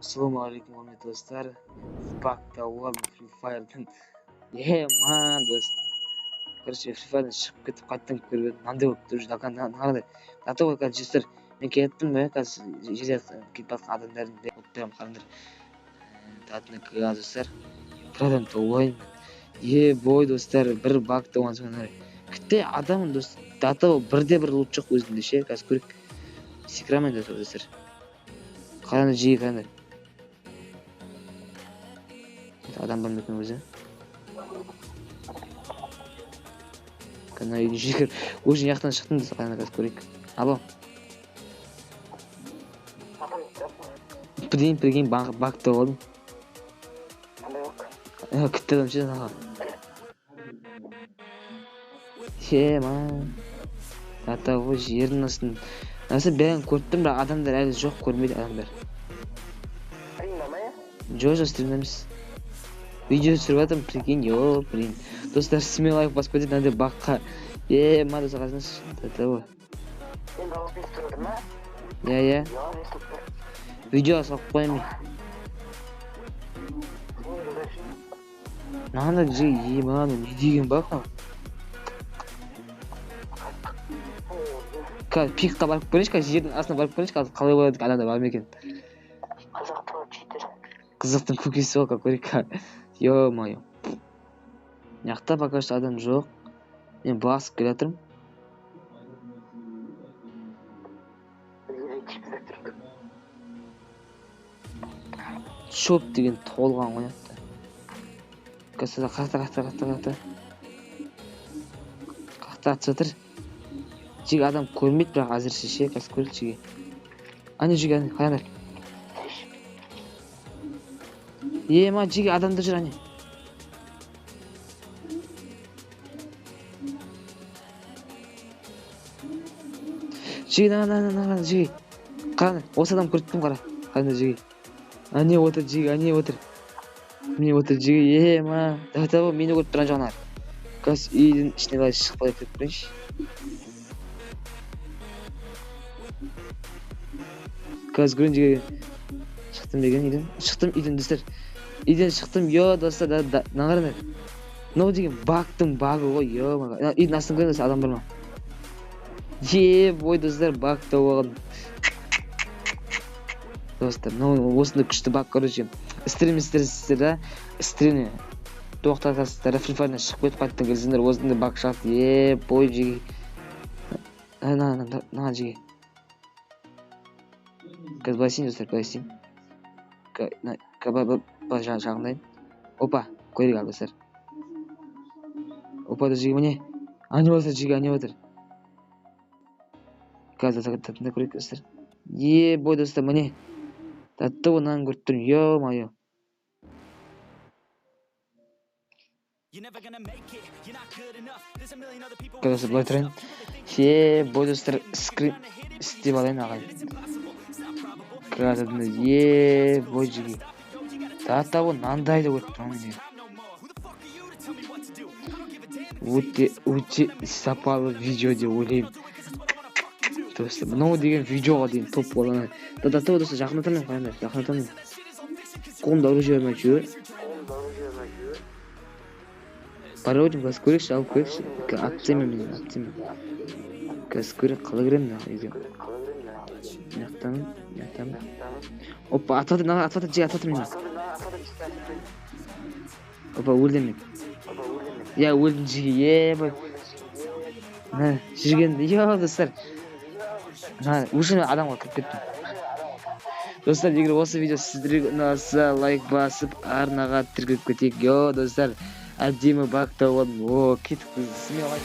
Ассалаумағалейкум, құрметті достар. Бакта World Free Fire'дан. Ма, достар. Короче, Free Fire'дан шығып кетіп қайтадан кіріп едім. Мынандай болып тұр уже, мынандай. Зато вот қазір достар, мен кеттім бе, қазір жерде кетіп жатқан адамдардың бәрін болып тұрамын, қараңдар. Татына кіре достар. Бір адам тауып. Е, бой достар, бір баг тауған соң мынандай. Кітте адаммын достар. Дата бірде бір лут жоқ өзімде ше, қазір көрейік. Секіре алмаймын достар. Қараңдар, жиі қараңдар. Адам бар ма екен өзі? Кана үйдің ішіне кіріп, уже жақтан шықтым достар, қараңдар, қазір көрейік. Алло. Прикинь, прикинь, баг тауып алдым. Күтті адам ше аға. Е, ма. Ата ғой жердің астын. Нәрсе бәрін көріп тұрмын, бірақ адамдар әлі жоқ, көрмейді адамдар. Стримда ма, я? Жоқ, жоқ, стримда емес. Видео түсіріп жатырмын, прикинь, ё, блин. Достар, смело лайк басып кетеді мынандай баққа. Е, ма, достар, қарасаңызшы. Ата ғой. Сен дауыс естіп отыр ма? Иә, иә. Иә, естіліп тұр. Видео салып қояйын мен. Мынандай же, е, ма, не деген баг мынау? Қазір пикқа барып көрейінші, қазір жердің астына барып көрейінші, қазір қалай болады екен, адамдар бар ма екен? Қазақтың читер. Қызықтың көкесі ғой, көрейік. Ё-моё. Мына жақта пока что адам жоқ. Мен басып келе жатырмын. Шөп деген толған ғой мына жақта. Қазір қақта, қақта, қақта, қақта. Қақта атып жатыр. Жеге адам көрмейді, бірақ әзірше ше, қазір көрейік жеге. Әне жеге, әне, қараңдар. Е, ма, жеге адамдар жүр, әне. Жеге, ана, ана, ана, ана, жеге. Қараңдар, осы адам көріп тұрмын, қара. Қараңдар, жеге. Әне отыр, жеге, әне отыр. Міне отыр, жеге, е, ма. Давай, давай, мені көріп тұрған жоқ аналар. Қазір үйдің ішіне былай шығып былай кіріп көрейінші. Қазір көрейін, жеге. Шықтым деген үйден. Шықтым үйден, достар. Үйден шықтым, ё, достар, да, да, мына қараңдар. Мынау деген багтың багы ғой, ё, мына. Үйдің астын көріңдер, адам бар ма? Е, бой, достар, баг тауып алған. Достар, мынау осындай күшті баг, короче. Стрим істерсіздер да, стримні тоқтатасыздар, Free Fire'дан шығып кетіп қайтадан келсеңдер, осындай баг шығады. Е, бой, жеге. Ана, ана, ана, жеге. Қазір былай істейін, достар, былай істейін. Былай жағындайын. Опа, көрейік ал, достар. Опа, да, жеге, міне. Әне отыр, жеге, әне отыр. Қазір татында көрейік, достар. Е, бой, достар, міне. Татты мынаны көріп тұрмын, ё-моё. Қазір былай тұрайын. Е, бой, достар, скрин істеп алайын, ағайын. Қазір, е, бой, жеге. Тата ғой, мынандайды көріп тұрмын мен. Өте, өте сапалы видео деп ойлаймын. Достар, мынау деген видеоға дейін топ болады. Да, да, да, достар, жақындата алмаймын, қараңдар, жақындата алмаймын. Қолымда оружие бар ма, әйтеуір? Бар ау деймін, қазір көрейікші, алып көрейікші. Атып тастаймын мен, атып тастаймын. Қазір көрейік, қалай кіремін мына үйге. Мына жақтан, мына жақтан. Опа, атып жатыр, мына атып жатыр, жеге атып жатыр мені. Опа, өлдім мен. Иә, өлдім жеге, е, бой. Мына жүрген, ё, достар. Мына, уже мен адамға кіріп кеттім. Достар, егер осы видео сіздерге ұнаса, лайк басып, арнаға тіркеліп кетейік. Ё, достар, әдемі баг тауып алдым. О, кеттік біз, смело лайк.